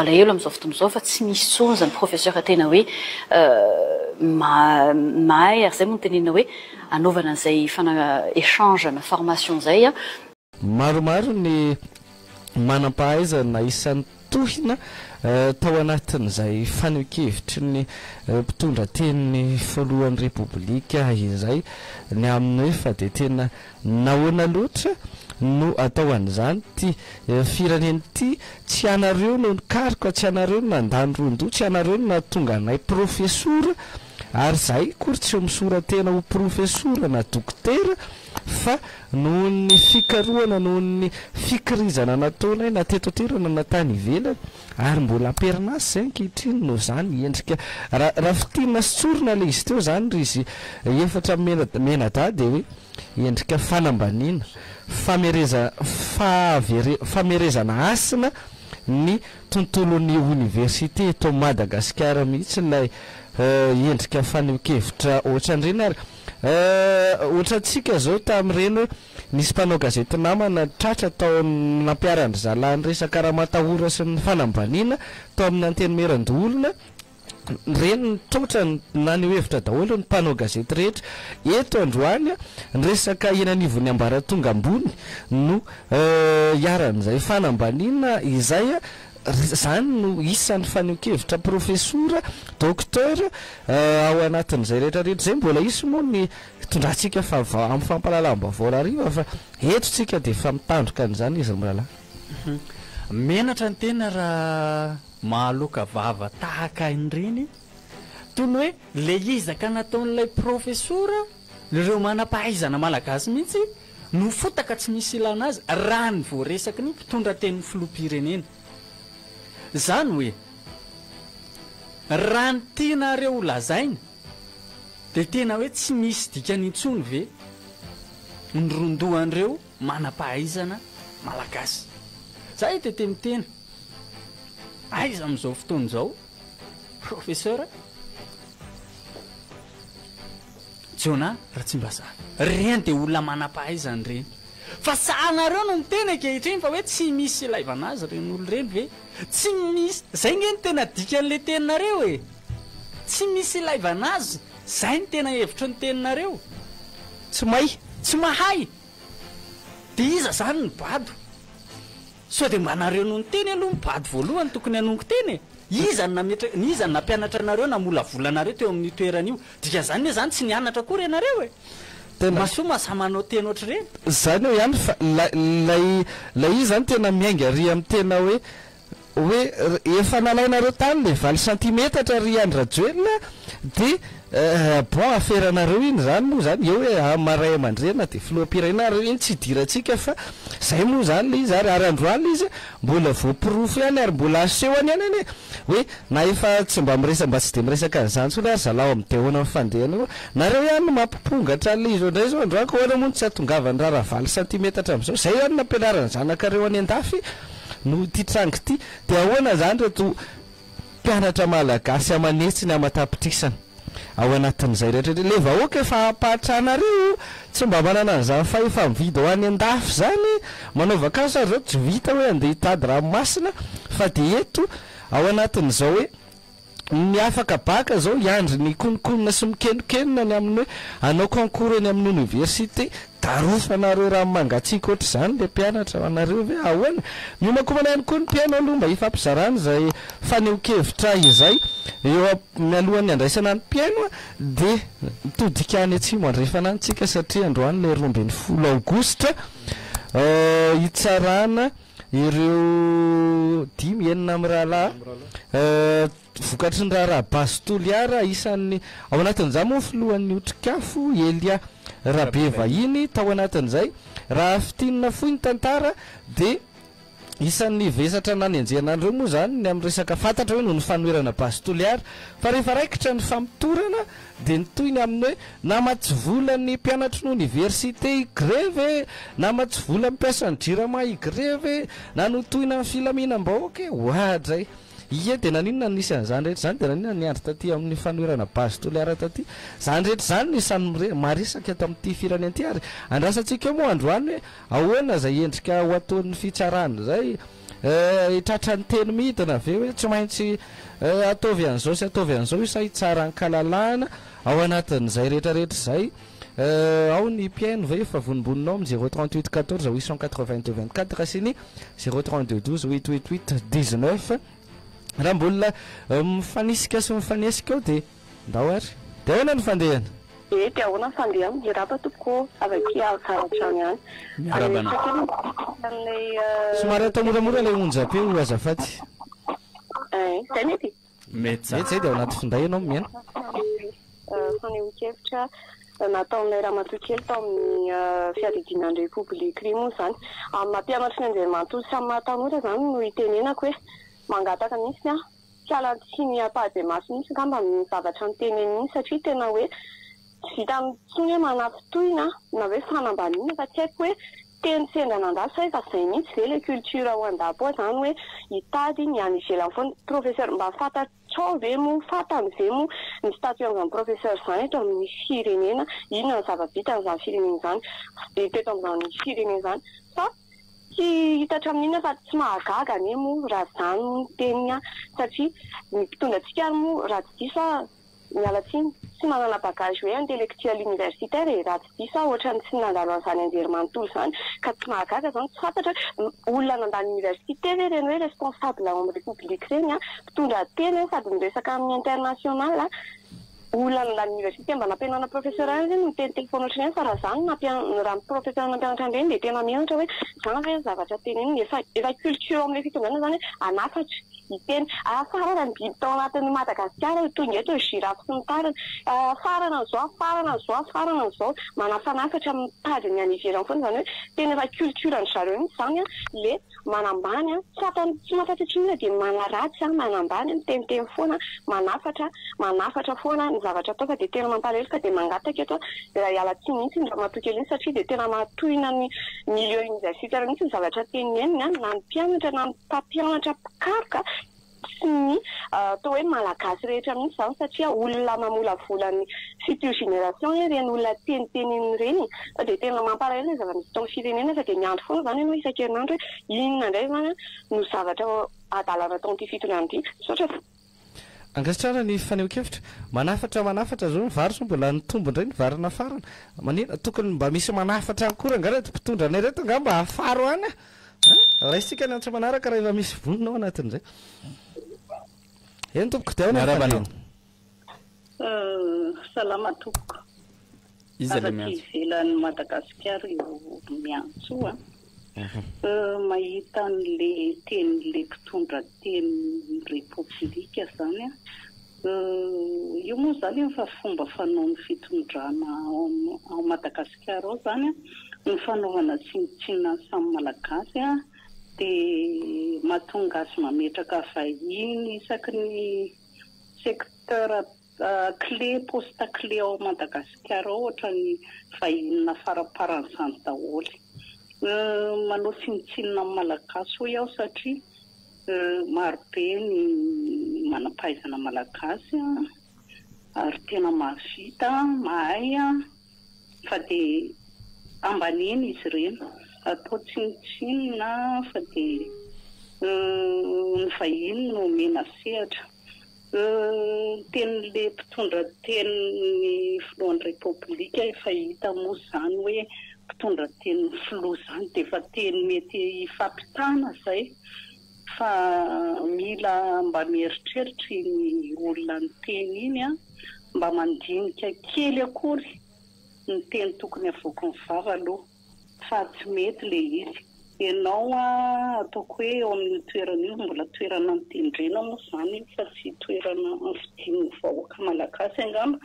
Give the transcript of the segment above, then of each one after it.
Malahelo amin'izao fotoana izao fa tsy misy intsony izany professeur tena hoe mahay ary izay moa no tenenina hoe anaovana an'izay fana échange na formation izay. Maromaro ny manam-pahaizana isan'ny tohina tao anatin'izay fanehoan-kevitry ny mpitondra tenin'ny filohan'ny Repoblika izay ny amin'ny hoe fa dia tena Nahoana loatra no atao an'izany ity firenena ity? Tsy ianareo no nikaroka, tsy ianareo no nandany ron-doha, tsy ianareo no nahatonga anay profesora, ary izahay akory tsy misora-tena ho profesora na dokotera fa noho ny fikarohana, noho ny fikirizana nataonay na teto an-toerana na tany ivelany, ary mbola am-perinasa izay ankehitriny noho izany endrika. Raha raha fintinina sy tsorina ilay izy teo izany ry izy efatra mena mianadahy dia hoe. Endrika fanambaniana, famereza fahavere famerezana hasina ny tontolon'ny oniversite eto Madagasikara mihitsy ilay endrika fanehoan-kevitra ohatran'ireny ary ohatrantsika izao tamin'ireny hoe nisy mpanao gazety namana tratra tao nampiharan-dry zalahy ny resaka ramatahora sy ny fanambaniana tao amin'ny antenimierandoholona. Ireny nitroatra naneho hevitra daholo ny mpanao gazety rehetra. Eto androany, ny resaka eny anivon'ny ambaratonga ambony no iharan'izay fanambaniana izay. Izany no isan'ny fanehoan-kevitra profesora, docteur, ao anatin'izay rehetra rehetra izay. Mbola hisy moa ny hitondrantsika fa amin'ny fampahalalam-baovao rahariva fa eto tsika dia efa mitandroka an'izany izy mirahalahy. Menatra ny tena raha Mahaloaka vava tahaka an'ireny, toy ny hoe ilay ezaka nataon'ilay profesora, ireo manam-pahaizana malagasy mihitsy no fotaka tsy misy ilana azy raha ny voaresaky ny mpitondra tenin'ny filoham-pirenena. Izany hoe raha ny tianareo ho lazaina dia tena hoe tsy misy dikany intsony ve ny ron-dohan'ireo manam-pahaizana malagasy? Za eto dia miteny. Aiza amin'izao fotoana izao Professeur Jonah Ratsimbazafy? Ireny dia olona manam-pahaizana ireny. Fa sahanareo no miteny ankehitriny fa hoe tsy misy ilaivana azy ireny olona ireny ve? Tsy misy, izay nge no tena dikan'ilay teninareo e! Tsy misy ilaivana azy, izay no tena hevitry ny teninareo. Tsy mahay. Tsy mahay. Dia iza izany no bado? Sao dia mba nareo no niteny aloha ny bado voalohany tokony hanongo teny e! Iza no nametra, iza no nampianatra anareo namolavola anareo teo amin'io toerana io? Dikan'izany ne zany tsy nianatra akory ianareo e! Tena. Masoa mahasahy manao teny ohatr'ireny. Zany eo ihany fa ilay ilay ilay izy zany tena miainga ary amin'ny tena hoe hoe efa nalainareo tany le valo santimetatra ry Andry Rajoelina dia bon aferanareo iny zany moa zany eo hoe amin'ny maha ray aman-dreny na dia filoham-pirenena ary iny tsy idirantsika fa zay moa zany le izy ary ary androany le izy mbola voaporofo ihany ary mbola asehony ihany anie hoe na efa tsy mba miresaka mba tsy dia miresaka an'izany intsony ary zalahy ao amin'ny deona amin'ny fandehana io nareo ihany no mampipongatra an'le izy eo indray zao androany ka ahoana moa no tsy hahatongavan'ny raharaha valo santimetatra amin'izao zay ihany no nampianaran'ny zanakareo any an-dafy noho ity tranga ity dia ahoana izany reto mpianatra malagasy aman'hetsiny aman-tapitrisany ao anatin'izay rehetra ireo. Ilay vahoaka efa ampahatranareo tsy mba manana an'izany fahefa-mividy ho any an-dafy izany, manao vakansy ary izao tsy vita hoe handeha hitady ranomasina fa dia eto ao anatin'izao hoe ny afaka baka izao hiandry ny kononkonona sy mikenokenona ny amin'ny hoe hanao concours eny amin'ny oniversite Darofanareo rano mangatsiaka ohatr'izany le mpianatra anareo ve ahoana? Miomankomana ihany koa ny mpihaino aloha mba hifampizarana izay fanehoan-kevitra izay eo mialohan'ny handraisana ny mpihaino dia mitodika any atsimo andrefana any tsika satria androany ilay 12 aogositra hitsarana ireo dimy enina mirahalahy Vokatry ny raharaha Base Toliara, isan'ny ao anatin'izany moa ny filohan'ny Otrikafo, Elia Rabevahiny, tao anatin'izay. Raha fintinina fohy ny tantara dia isan'ny vesatra nanenjehana an'ireo moa izany ny amin'ny resaka fantatra hoe noho ny fanoherana Base Toliara. Fa rehefa raikitra ny famotorana dia nitohy ny amin'ny hoe namatsy vola ny mpianatry ny oniversite higrevy e, namatsy vola ny mpiasan'ny Jirama higrevy e, nanotohina ny filaminam-bahoaka e, oadray. Ie dia naninona no nisy an'izany rehetra izany dia naninona niandry taty amin'ny fanoherana base Toliara taty. Izany rehetra izany no isan'ny mire maresaka eto amin'ity firenena ity ary andrasantsika eo moa androany hoe ahoana izay endrika ho ataon'ny fitsarana izay. Tratran'ny teny midina ve hoe tsy maintsy ataovy an'izao sy ataovy an'izao io sa hitsara an-kalalahana ao anatin'izay rehetra rehetra izay? Ao ny mpihaino ve efa vonombonona ao amin'ny zéro 38 14 882 24 sy ny zéro 32 12 huit huit huit 19. Raha mbola mifanisika sy mifanesika ao dia ndao ary. Dia ahoana ny fandehany? Ee dia ahoana ny fandehany? Miraba tompoko ô, avy aty avaratra any ihany. Miarahaba anao. Amin'ilay Somary atao moramora ilay onjam-peo azafady. Ein, zay mety? Mety tsara. Mety zay dia ao anaty finday ianao mihaino. Fanehoan-kevitra nataon'ilay ramatoa kely tao amin'ny fiadidiana ny Repoblika iny moa izany. Amin'ny maha mpianatry ny anjerimanontolo sy amin'ny maha tanora izany no itenenako hoe mangataka mihitsy aho, tsy hiala-tsiny ampahibemaso mihitsy angamba amin'ny zavatra noteneniny iny satria tena hoe tsy vita intsony hoe manafintohina na hoe fanambaniana fa tsy haiko hoe teny sendra nandalo sa efa izay mihitsy ve ilay culture ao an-dapo ao izany hoe hitady ny any ivelany foana. Professeur mba fantatrao ve moa, fantany ve moa ny statut an'izany professeur izany eto amin'ny firenena, inona ny zava-bitan'izany firenena izany, teto amin'izany firenena izany fa tsy hita hatramin'inona fa tsy mahagaga anie moa raha izany moa ny teniny an, satria ny mpitondra antsika ary moa raha tsy diso aho, miala tsiny, tsy manana bagage hoe intellectuel universitaire e, raha tsy diso aho ohatran'ny tsy nandalo an'izany anjerimanontolo izany, ka tsy mahagaga izany, tsy fantatra hoe olona nandalo université ve ireny hoe responsable ao amin'ny république ireny an, mpitondra tena io sady miresaka amin'ny international an, olona nandalo université mba nampianarina professeur ihany ve no miteniteny foana ohatran'ireny fa raha za no nampian- raha ny professeur nampianatra an'ireny dia tena menatra hoe zany ve ny zavatra teneniny, efa efa culture ao amin'ilay fitondrana izany hoe hanafatra, hiteny, hafarana ny biby tao anatin'i Madagasikara ho tonga eto ny giraffe sy ny tariny, hafarana an'izao, hafarana an'izao, hafarana an'izao, manafanafatra mitady ny any ivelany foana izany hoe tena efa culture an-dry zareo mihitsy izany an, le manambany an, tsy fantany tsy mahafantatra inona dia manaratsy an, manambany an, miteniteny foana, manafatra, manafatra foana ny zavatra atao fa dia tena mampalahelo ka dia mangataka eto aho raha hiala tsiny mihitsy iny ramatoa kely iny satria dia tena mahatohina ny milieu universitaire mihitsy ny zavatra teneniny an, na ny mpianatra na ny mpampianatra mpikaroka sy ny atao hoe malagasy rehetra mihitsy izany satria olona mamolavola ny future génération ireny olona teniteneniny ireny e! Fa dia tena mampalahelo ilay zava-misy eto amin'ny firenena fa dia miandry foana izany ianao isan-kerinandro hoe inona indray izany no zavatra hadalana ataon'ity fitondrana ity. Misaotra. Ankasitrahana ny fanehoan-kevitra. Manafatra manafatra zao ny vary zao mbola nitombo indray ny vary nafarana. Manina tokony mba misy manafatra any koa rangahy reto mpitondra anay reto angaha mba hafaro any a! Raisintsika ny antso manaraka raha efa misy vonona ao anatin'izay. Eny tompoko dia ahoana ny Miarahaba anao. fandehany? Salama tompoko. Iza Avy le aty miantso? ivelan'i Madagasikara io miantso io a. Mahita an'le tenin'le mpitondra tenin'ny Repoblika zany a. Io moa zany efa fomba fanaon'ny fitondrana ao Madagasikara ao zany a, ny fanaovana tsinontsinona ny samy Malagasy a, dia mahatonga azy mametraka vahiny isaky ny secteur Clé poste clé ao Madagasikara ao ohatran'ny vahiny nafaramparan'izany daholo. Manao tsinontsinona amin'ny Malagasy hoy aho satria marobe ny manam-pahaizana Malagasy ary tena mahavita, mahay fa dia ambaniana izy ireny. Atao tsinontsinona fa dia ny vahiny no omena sehatra. Ny tenin'ilay mpitondra tenin'ny filohan'ny Repoblika efa hita moa izany hoe mpitondra tenin'ny filoha izany dia efa teny mety hifampitana izay fa mila mba mieritreritra iny olona niteny iny an, mba mandinika kely akory ny teny tokony havoaky ny vava aloha. Fa tsy mety le izy. Ianao an, ataoko hoe eo amin'io toerana io, mbola toerana notendrena moa izany io fa tsy toerana nofidin'ny vahoaka malagasy angamba,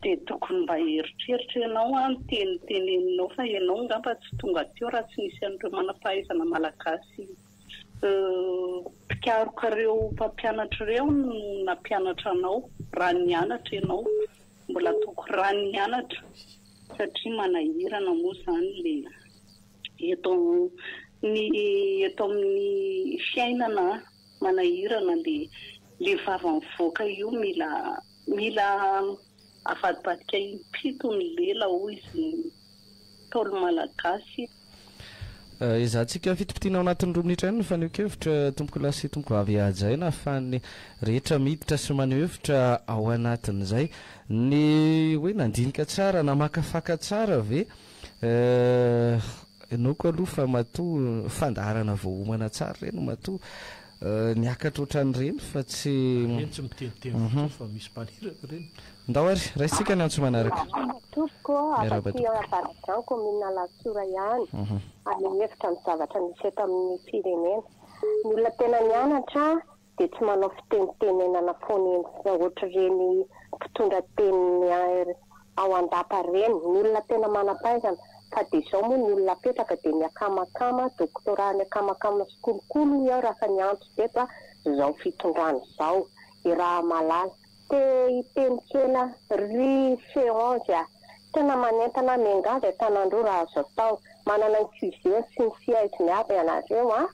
dia tokony mba hieritreritra ianao an, ny teny teneninao fa ianao angamba tsy tonga teo raha tsy nisy an'ireo manam-pahaizana malagasy mpikaroka ireo mpampianatra ireo no nampianatra anao raha nianatra ianao. Mbola ataoko raha nianatra satria manahirana moa izany le eto ny eto amin'ny fiainana manahirana le le vava mivoaka io mila mila avadibadika impito ny lela hoy izy ny Ntaolo Malagasy. Ezahantsika fitipitiana ao anatin'ny 2 minitra ihany ny fanehoan-kevitra tompokolahy sy tompokovavy hajaina ahafahan'ny rehetra miditra sy maneho hevitra ao anatin'izay. Ny hoe nandinika tsara, namakafaka tsara ve? Inoako aloha fa matoa fandaharana voaomana tsara ireny matoa niakatra ohatran'ireny fa tsy. Ireny tsy miteniteny fotsiny fa misy mpaniraka ireny. Ndao ary, raisintsika ny antso manaraka. Tompoko ô, Miarahaba afa-tsy tompoko. Avaradrano commune Alasora ihany haneho hevitra amin'ny zavatra misy eto amin'ny firenena. Ny olona tena nianatra dia tsy manao fitenitenenana foana eny ohatr'ireny mpitondra teny ao an-dapa ireny. Ny olona tena manam-pahaizana. Fa dia izao moa ny olona apetraka dia ny akamakama, doctorat ny akamakama sy kolikoly hoy aho raha niantso teto izao fitondrana izao. I Rahamalala. Te hiteny kely aho ry C-onze a! Tena manentana ahy miangavy an-tanan-droa raha azo atao. Manana ny cuisine sy ny siège-ny avy ianareo an!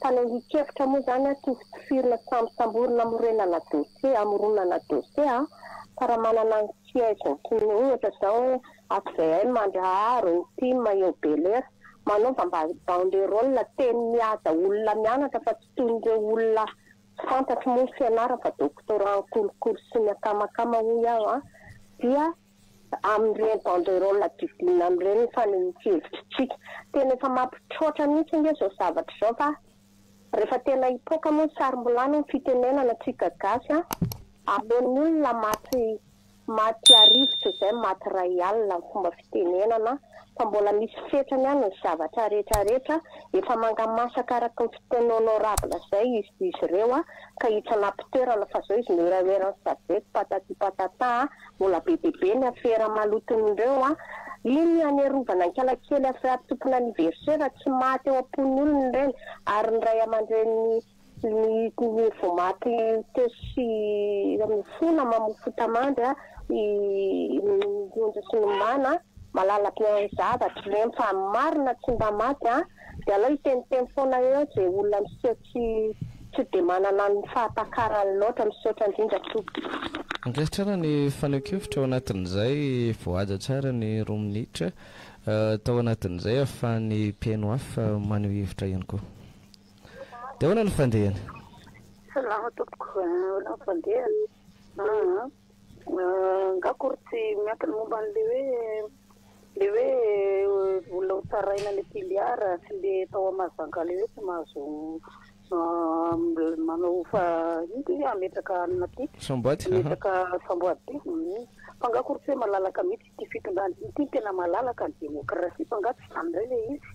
Fanehoan-kevitra moa izany an, tofitifirina sy sambosamborina amorenana dossier, amoronana dossier an! Fa raha manana ny siège-ny sy ny ohatra izao hoe hvm Andraharo, ny tim eo Bel'Air, manaova mba banderole teny mihaja olona mianatra fa tsy toy ireo olona Tsy fantatro moa ny fianarana fa doctorat en kolikoly sy ny akamakama hoy aho an, dia amin'ireny banderole didiana amin'ireny ny fanehoan-kevitritsika. Tena efa mampitroatra mihitsy ange izao zavatra izao fa rehefa tena hipoaka moa ny sarim-bolana hoy ny fitenenana antsika gasy an, aleon'ny olona maty Maty arivo toy izay maty iray alina ny fomba fitenenana fa mbola misy fetrany ihany ny zavatra rehetra rehetra, efa mangamasaka araka ny fiteny honorable izay izy izy ireo ka hitsana am-pitoerana fa zao izy mieraera ny sarivety patati patata mbola be dia be ny afera maloton'ireo a, iny hanerovana ankalakely afera tompon'anniversaire tsy maty eo am-pon'ny olona ireny ary ny ray aman-dreny Ny ny vao maty teo sy amin'ny fo na mamofotamandry a, i ny onja sy ny mana, malala bien zavatra ireny fa marina tsy mba maty a, dia aleo hiteniteny foana eo ze olona miseho tsy tsy dia manana ny fahatakarany loatra, misaotra indrindra tompoko. Ankasitrahana ny fanehoan-kevitra ao anatin'izay, voahaja tsara ny roa minitra tao anatin'izay ahafahan'ny mpihaino hafa maneho hevitra ihany koa. Dia ahoana ny fandehany? Salama tompoko, ahoana ny fandehany? Aa nga akory tsy miankina momba an'le hoe le hoe olona ho tsaraina any Toliara sy le tao Mahajanga le hoe tsy mahazo manao fa ino ty hametraka anona ty? Samboady, aha. Hametraka samboady ty? Fa nga akory tsy hoe malalaka mihitsy ity fitondrana ity, ity no tena malalaka ny demokrasia fa nga tsy izany indray le izy?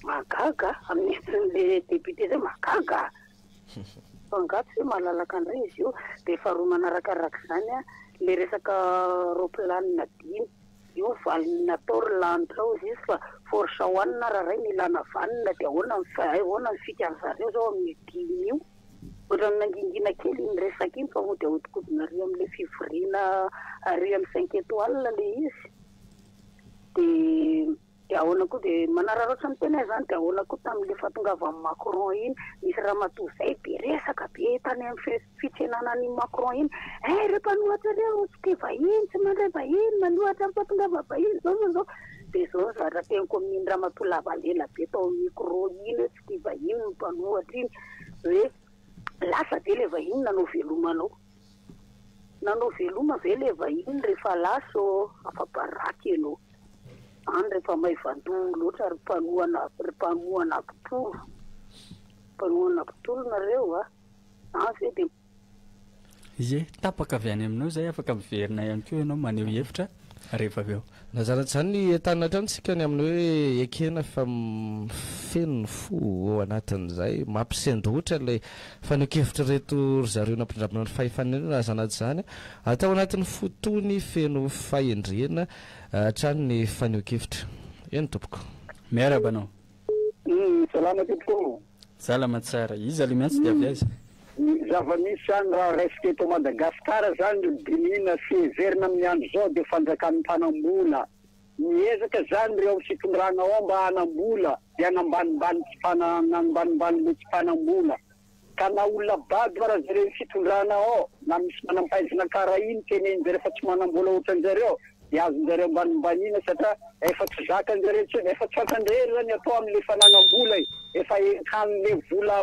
Mahagaga a! Amin'ny le député zay mahagaga a! Fa angaha tsy hoe malalaka indray izy io? Dia faharoa manarakaraka izany a, le resaka roaplanina dimy io valiny natao ry lanitra ao izy fa force one raha ray ny ilana vanona dia ahoana ny ahoana ny fikan-zareo zao amin'io dimy io? Ohatran'ny nangingina kely iny resaka iny fa mody ahodikodina ary amin'ilay fivoriana ary amin'ny cinq étoiles le izy dia Dia ahoana koa dia manararaotra ny tena izany dia ahoana koa tamin'ilay fahatongavan'i Macron iny, nisy ramatoa izay be resaka be tany amin'ny fitsenana an'i Macron iny, eh ireo mpanohatra ireo tsy tia vahiny, tsy mandray vahiny, manohatra ny fahatongavan'ny vahiny, izao izao izao. Dia izao ny zavatra teniko amin'iny ramatoa lava lela be tao amin'ny micro iny hoe tsy tia vahiny ny mpanohatra iny, hoe lasa ve ilay vahiny nanao veloma anao? Nanao veloma ve ilay vahiny rehefa lasa ô? Afa-baraka ianao. Any rehefa maivan-doha loatra ry mpanohana ry mpanohana mpitolo. Mpanohana mpitolo nareo a! Any ve dia. Ie, tapaka avy any aminao izay, afaka miverina ihany koa ianao maneho hevitra rehefa avy eo. Na zara tsy izany ny entanina hatrany isika ny amin'ny hoe ekena fa feno ny fo ao anatin'izay, mampisendotra ilay fanehoan-kevitr'ireto ry zareo nampindrambina ny fahefana ireo na zana tsy izany, atao anatin'ny fo tony feno fahendrena hatrany ny fanehoan-kevitra. Eny tompoko. Miarahaba anao. Salama tompoko. Salama tsara. Iza le miantso dia avy aiza? Ny zava-misy zany raha raisika eto Madagascar zany no dinihina sy heverina amin'ny andro izao dia fanjakan'ny mpanam-bola. Miezaka zany ireo amin'ny fitondrana ao mba hanam-bola dia hanambanimbany tsy hanambanimbany le tsy mpanam-bola. Ka na olona bado ara zareo fitondrana ao na misy manam-pahaizana karaha iny tenenin-jareo fa tsy manam-bola ohatran-jareo. Dia azon-jareo ambanimbaniana satria efa tsy zakan-jareo intsony, efa tsy fantan-drery zany atao amin'le fananam-bola e, efa entan'le vola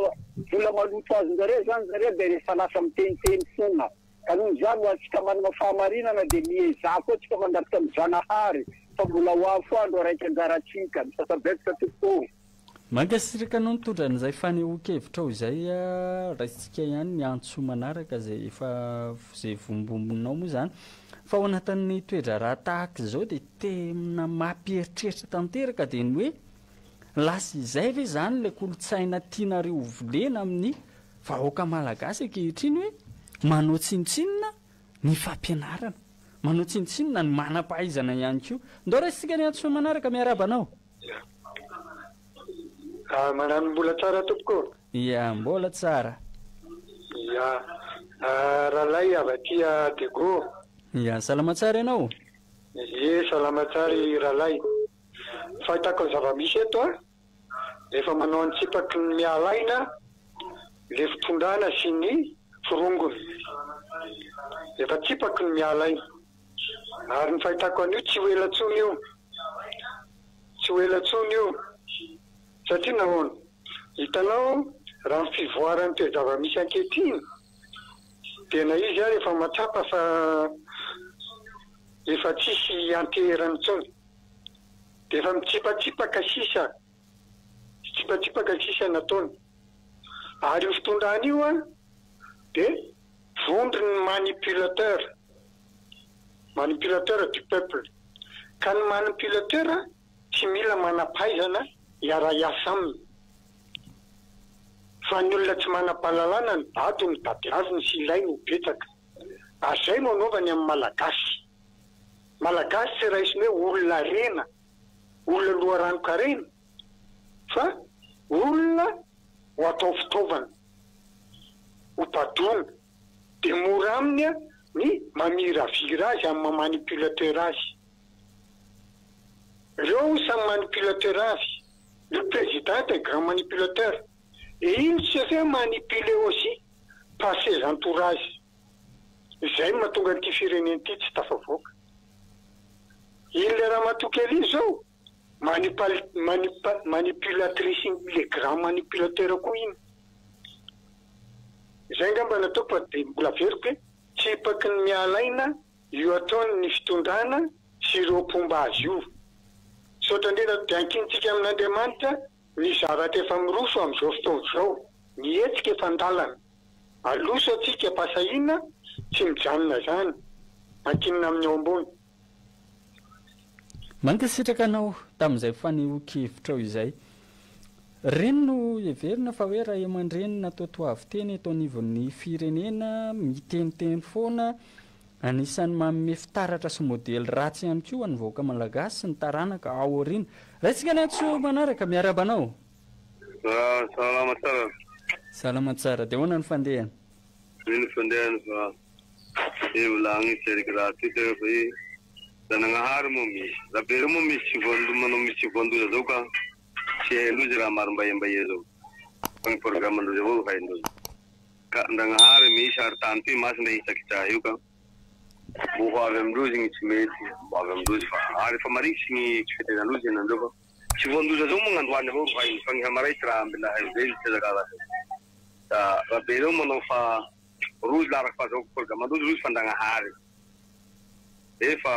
vola maloto azon-jareo zany zareo dia efa lasa miteniteny foana. Ka noho izany ho antsika manana fahamarinana dia miezaha koa tsika mangataka amin'i Zanahary fa mbola ho avy koa andro araiky anjarantsika. Misaotra betsaka tompoko ô. Mankasitraka anao nitondra an'izay fanehoan-kevitrao izay a, raisintsika ihany ny antso manaraka izay efa izay vombomboninao moa izany. Fa ao anatin'ny toe-draharaha tahaka izao dia tena mampieritreritra tanteraka dia ny hoe lasa izay ve izany ilay kolontsaina tianareo ho volena amin'ny vahoaka malagasy ankehitriny hoe manao tsinontsinona ny fampianarana, manao tsinontsinona ny manam-pahaizana ihany koa. Ndao raisintsika ny antso manaraka, miarahaba anao. Ah, manano mbola tsara tompoko ô. Ia, mbola tsara. Ia. Ah, Ralay avy aty Diego. Ia, salama tsara ianao? Ie, salama tsara i Ralay. Fahitako ny zava-misy eto an, efa manao antsipaky ny miala aina le fitondrana sy ny forongony. Efa tsipaky ny miala aina. Ary ny fahitako an'io tsy ho ela intsony io. Tsy ho ela intsony io. Satria nahoana? Hitanao, raha ny fivoaran'ny toe-java-misy ankehitriny, dia na izy ary efa mahatsapa fa efa tsisy hianteherany intsony. Dia efa mitsipatsipaka sisa, mitsipatsipaka sisa ny ataony. Ary io fitondrana io an, dia vondron'ny manipulateur, manipulateur du peuple. Ka ny manipulateur tsy mila manam-pahaizana hiara-hiasa aminy. Fa ny olona tsy manam-pahalalana ny bado no tadiaviny sy ilainy ho betsaka. Ary izay no anaovany amin'ny Malagasy. Malagasy tsy raisiny hoe olona harena, olona loharanon-karena fa olona ho atao fitaovana, ho badoana. Dia mora aminy ny mamiravira azy amin'ny maha manipulateur azy. Reo samy manipulateur avy. Le président est un grand manipulateur et il se fait manipuler aussi par ses entourages. Izay no mahatonga an'ity firenena ity tsy tafavoaka. Iny le ramatoa kely iny zao manipulatrice le grand manipulateur koa iny. Izay angamba no ataoko fa dia mbola averiko hoe tsipaky ny miala aina io ataon ny fitondrana sy ireo mpomba azy io. Misaotra indrindra dia ankinintsika amin'Andriamanitra ny zavatra efa miroso amin'izao fotoana izao, ny hetsika efa an-dalana. Aloso antsika am-pahasahiana tsy mijanona izany, ankinina amin'ny ao ambony. Mankasitraka anao tamin'izay fanehoan-kevitrao izay. Ireny no heverina fa hoe ray aman-dreny natao toavin-teny eto anivon'ny firenena, miteniteny foana, anisan'ny manome fitaratra sy modely ratsy ihany koa ho an'ny vahoaka malagasy sy ny taranaka ao aoriana. Raisika ny antso manaraka, miarahaba anao. Salama tsara. Salama tsara, dia ahoana ny fandehany? Iny fandehany fa e volagny tseriky raha ty tegna fa i Zanagnahary moa misy. Rabe reo moa misy tsy voandoha manao misy tsy voandoza zao ka tsy haindrozy raha maro mbaia zao fa ny programme ndrozy avao ro haindrozy. Ka Ndragnahary misy ary tany toy masy ndre hitsakitsaha io ka mbo ho avy amindrozy gny tsy mety mbo avy amindrozy fa ary efa marikitry gny tsy fetezandrozy henandreo fa tsy voandoza zao moa gn'androany avao ro hainy fa gny hamaray tsy raha mbla hay zay tsy azaka raha Da Rabe reo manao fa rozy la araka fahazahoako programme-ndrozy rozy fa Ndragnahary nefa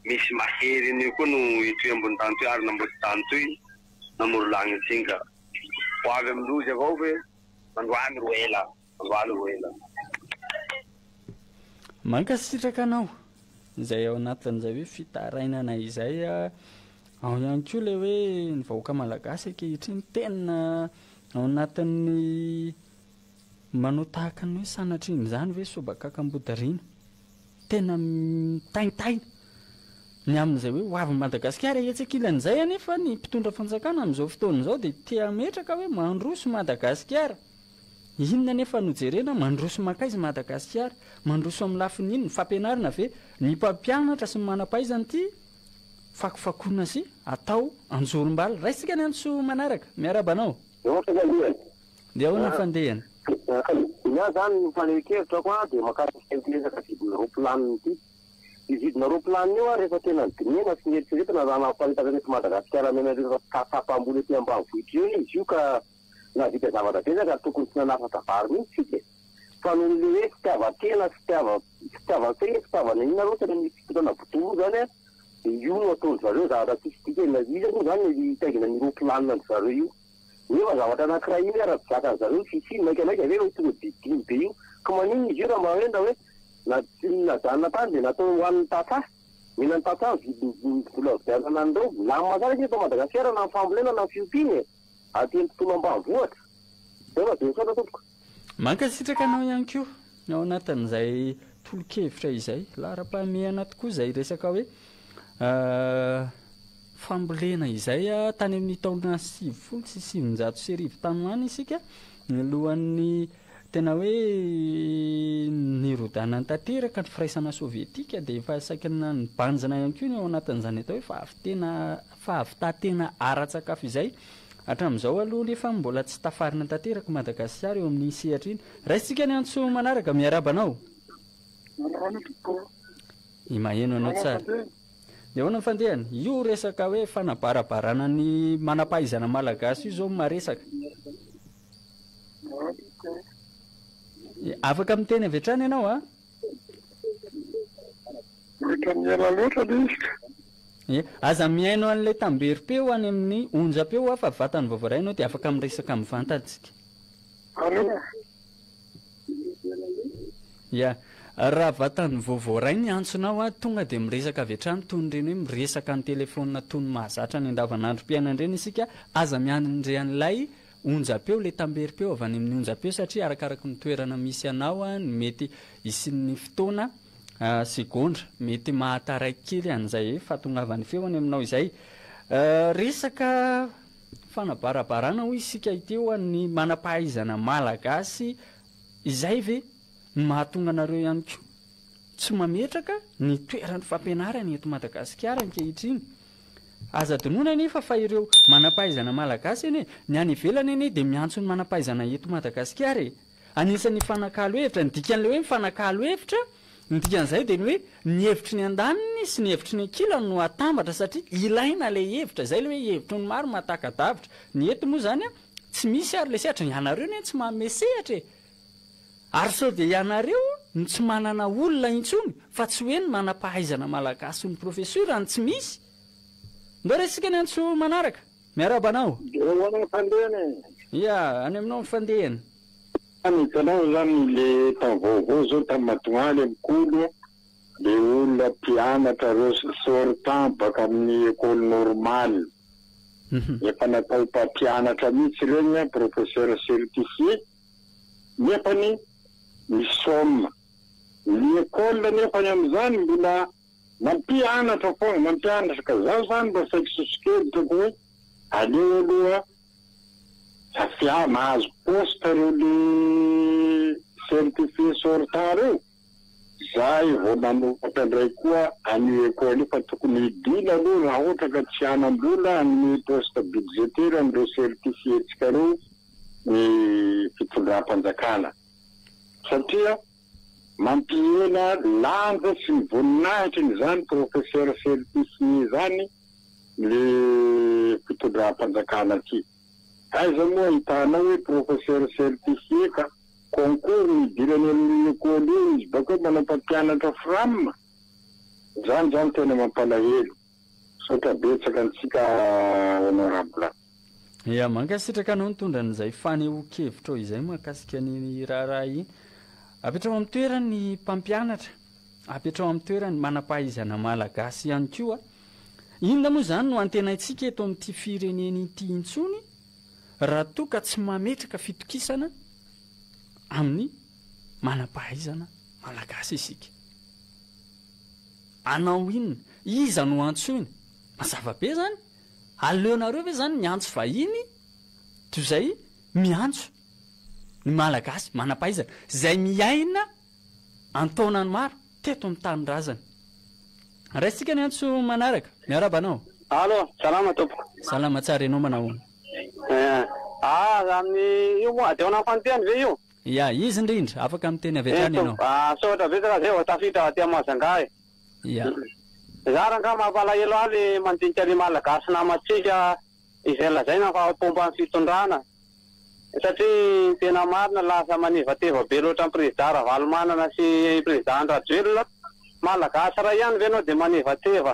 misy mahery an'io koa no itoy ambony tany toy ary namboatry tany toy namoro lagnitsy igny ka ho avy amindrozy avao ve androany ro ela androany ro ela. Mankasitraka anao izay ao anatin'izay hoe fitarainana izay Ao ihany koa ilay hoe ny vahoaka malagasy ankehitriny tena ao anatin'ny manao tahaka ny hoe sanatrian'izany ve sobakaka ambodiriana. Tena mitaintaina ny amin'izay hoe ho avin'i Madagasikara. Etsy ankilan'izay anefa ny mpitondra fanjakana amin'izao fotoana izao dia te hametraka hoe mandroso Madagasikara. Inona anefa no jerena? Mandroso mankaiza i Madagasikara? Mandroso amin'ny lafiny inona? Fampianarana ve? Ny mpampianatra sy ny manam-pahaizana ity Fakofakoana sy atao anjorom-bala. Raisintsika ny antso manaraka. Miarahaba anao. Dia ahoana ny fandehany? Ny ahy izany ny fanehoan-kevitra ko dia mahakasika ity resaka vidin'ny roplanina ity. Io vidina roplanina io ary rehefa tena nodinihana sy nieritreretina raha namparitaka teto Madagasikara amena ireo tantsaha mpamboly aty ambanivohitra ireo izy io ka nahavita zavatra betsaka ary tokony tsy nanafatra vary mihitsy isika e! Fa noho ny le hoe fitiavan-tena sy fitiavan-tena fitiavana inona loatra ny fitondrana bodoa moa zany an dia io no ataon-dry zareo zavatra tsisy dikany na iza moa zany no hitaingina an'io roplanina an-dry zareo io nefa zavatra anankiray iny ary tsy zakan'ny zareo ny fisiany maika maika ve ireo tonga dia dimy be io ka maninona izy io raha mba hoe na hoe Na tsy najanona tany dia natao ho an'ny tantsaha. Mila ny tantsaha ny vidin'ny vola vidianana an'ireo. Milamina tsara isika eto Madagasikara na ny fambolena na ny fiompiana e! Aty amin'ny tontolo ambanivohitra. Zay fa dia misaotra tompoko. Mankasitraka anao ihany koa ao anatin'izay tolo-kevitra izay. Laharam-pahamehana tokoa izay resaka hoe fambolena izay. Tany amin'ny taona 1990 tany ho any isika, nialohan'ny Tena hoe nirodana tanteraka ny firaisana sovietika dia efa saika nibanjina ihany koa ny ao anatin'izany atao hoe fahavitena fahavitantena ara-tsakafo izay. Hatramin'izao aloha nefa mbola tsy tafarina tanteraka i Madagasikara eo amin'iny sehatra iny. Raisintsika ny antso manaraka, miarahaba anao. Manao tompoko. I maheno anao tsara. Dia ahoana ny fandehany? Io resaka hoe fanabarabarana ny manam-pahaizana malagasy io izao no maresaka. Afaka miteny avy hatrany ianao a. Ohatran'ny ela loatra ilay izy ka. Ie, aza mihaino an'ilay tamberim-peo any amin'ny onjam-peo aho fa vatany vao voaray ianao dia afaka miresaka mivantana isika. Allo. Ia, raha vatany vao voaray ny antsonao aho tonga dia miresaka avy hatrany toy ny ireny hoe miresaka an-telefaonina toy ny mahazatra ny andavanandrom-piainana ireny isika, aza miandry an'ilay Onjam-peo, ilay tamberim-peo avy any amin'ny onjam-peo satria arakaraky ny toerana misy anao no mety hisian'ny fotoana, segondra, mety mahataraiky kely an'izay fahatongavan'ny feo any aminao izay. Resaka fanabarabarana hoy isika ity ho an'ny manam-pahaizana malagasy izay ve no mahatonga anareo ihany koa tsy mametraka ny toeran'ny fampianarana eto Madagasikara ankehitriny? Aza adinoina anefa fa ireo manam-pahaizana malagasy anie, ny any ivelany anie dia miantso ny manam-pahaizana eto Madagasikara e! Anisan'ny hifanakalo hevitra, ny dikan'ilay hoe mifanakalo hevitra, ny dikan'izay dia ny hoe ny hevitry ny andaniny sy ny hevitry ny ankilany no atambatra satria ilaina ilay hevitra, izay ilay hoe hevitry ny maro mahataka-davitra. Ny eto moa izany an, tsy misy ary ilay sehatra, ianareo anie tsy manome sehatra e! Ary sao dia ianareo no tsy manana olona intsony fa tsy hoe ny manam-pahaizana malagasy sy ny professeur no tsy misy? Ndao resika ny antso manaraka. Miarahaba anao. Dia ahoana ny fandehany e? Ya, any aminao ny fandehany. Any hitanao zany le tany vaovao zao tany Matognany am kolo le olona mpianatra reo sortant baka amin'ny école normale efa natao mpampianatra mihitsy regny professeur certifié nefany misaoma. Ny école nefany amin'izany mbola mampianatra foana, mampianatra ka zaho zany mba saiky soso-kevitrako hoe aleo aloha safia mahazo poste reo le certifié sortant reo zay vao manoratra ndray koa an'io école io fa tokony hidiana aloha raha ohatra ka tsy hanam-bola hanome poste budgétaire an'ireo certifié-tsika reo ny fitondram-panjakana satria mampihena lanja sy ny voninahitry ny izany professeur certifié izany le fitondram-panjakana aty. Aiza moa ahitanao hoe professeur certifié ka concours no idirany amin'io école io izy bakeo manao mpampianatra fram? Zany zany tena mampalahelo. Misaotra betsaka antsika honorable. Ya, mankasitraka anao nitondra an'izay fanehoan-kevitrao izay mahakasika an'iny raharaha iny. Apetraho amin'ny toerany ny mpampianatra, apetraho amin'ny toerany ny manam-pahaizana malagasy ihany koa. Inona moa izany no antenaintsika eto amin'ity firenena ity intsony raha toa ka tsy mametraka fitokisana amin'ny manam-pahaizana malagasy isika? Hanao inona? Iza no antsoina? Mazava be izany. Aleonareo ve izany miantso vahiny toy izay miantso ny Malagasy manam-pahaizana izay miaina an-taonany maro teto amin'ny tanindrazany? Raisintsika ny antso manaraka. Miarahaba anao. Allo, salama tompoko. Salama tsara, ianao manao ahoana? Eh, ah, amin'ny io moa, dia ao anaty ve io? Ya, izy indrindra, afaka miteny avy hatrany ianao. Ah, misaotra betsaka zay vao tafiditra aty Mahajanga e. Ya. Za rangaha mampalahelo ahy le mandinika le Malagasy namantsika izay lazaina fa mpomba ny fitondrana satria ny tena marina lasa manevateva be loatra ny Prezida Ravalomanana sy Prezida Andry Rajoelina. Malagasy iray ihany ve ianao dia manevateva?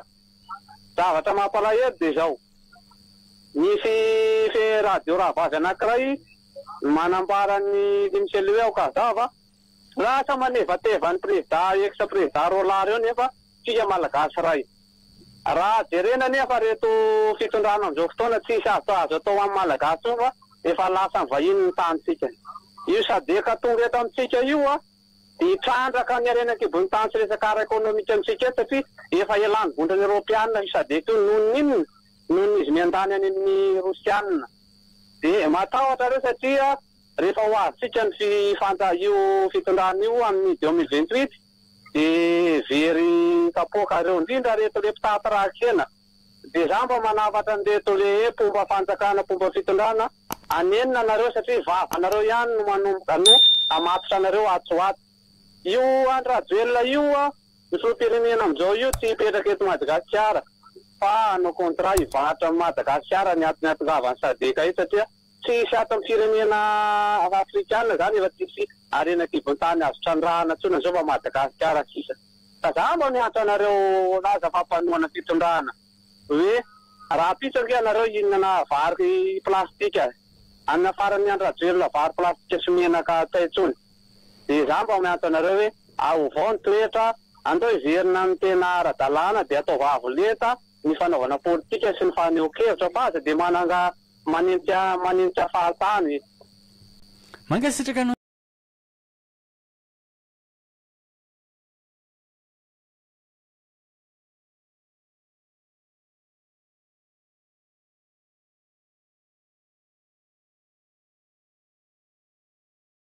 Zavatra mampalahelo dia izao, nisy fe radio rahavavy anankiray manambara ny Michel hoe aoka hazava, Lasa manevateva ny prezida ex prezida Roland reo nefa tsika malagasy ray. Raha jerena nefa reto fitondrana amzao fotoana tsisy azo azo atao am malagasy tsony fa efa lasan vahiny ny tanintsika. Io sadec tonga eto amitsika io a de hitrandraka ny harena ankibon'ny tany sy resaka ara ekonomika amitsika eto satria efa elan'ny vondrona eropeanina io sadec io noho ny inona? Noho ny izy miandany any amin'ny rosianina. De matahotra reo satria Rehefa ho azontsika ny fifanta io fitondrana io amin'ny 2028 de very kapoaka reo indrindra reto le mpitaty ra-kena de za mba manafatra an'ireto le mpomba fanjakana mpomba fitondrana hanenina nareo satria vavanareo ihany no manomboka no hamatotra anareo atsy ho atsy. Io Andry Rajoelina io ny filoham-pirenena amin'izao io tsy hipetraka eto Madagasikara fa hanao contrat hivarotra an'i Madagasikara ny antony hahatongavan'ny sadec eto satria Tsy hisy ato amin'ny firenena afrikana izany efa tsisy harena an-kibon-tany azo trandrahana intsony amin'izao fa Madagasikara sisa. Ka za mba miantso anareo laza fa mpanohana fitondrana hoe rahampitso ange ianareo hihinana vary plastika any nafaran'i Andry Rajoelina vary plastika sy menaka tsy hay intsony. Dia za mba miantso anareo hoe aovao ny toetra, andao hiverina amin'ny tena ara-dalàna dia ataovy avo lenta ny fanaovana politika sy ny fanehoan-kevitra fa aza dia mananga Manenjika manenjika fahatany. Mankasitraka anao.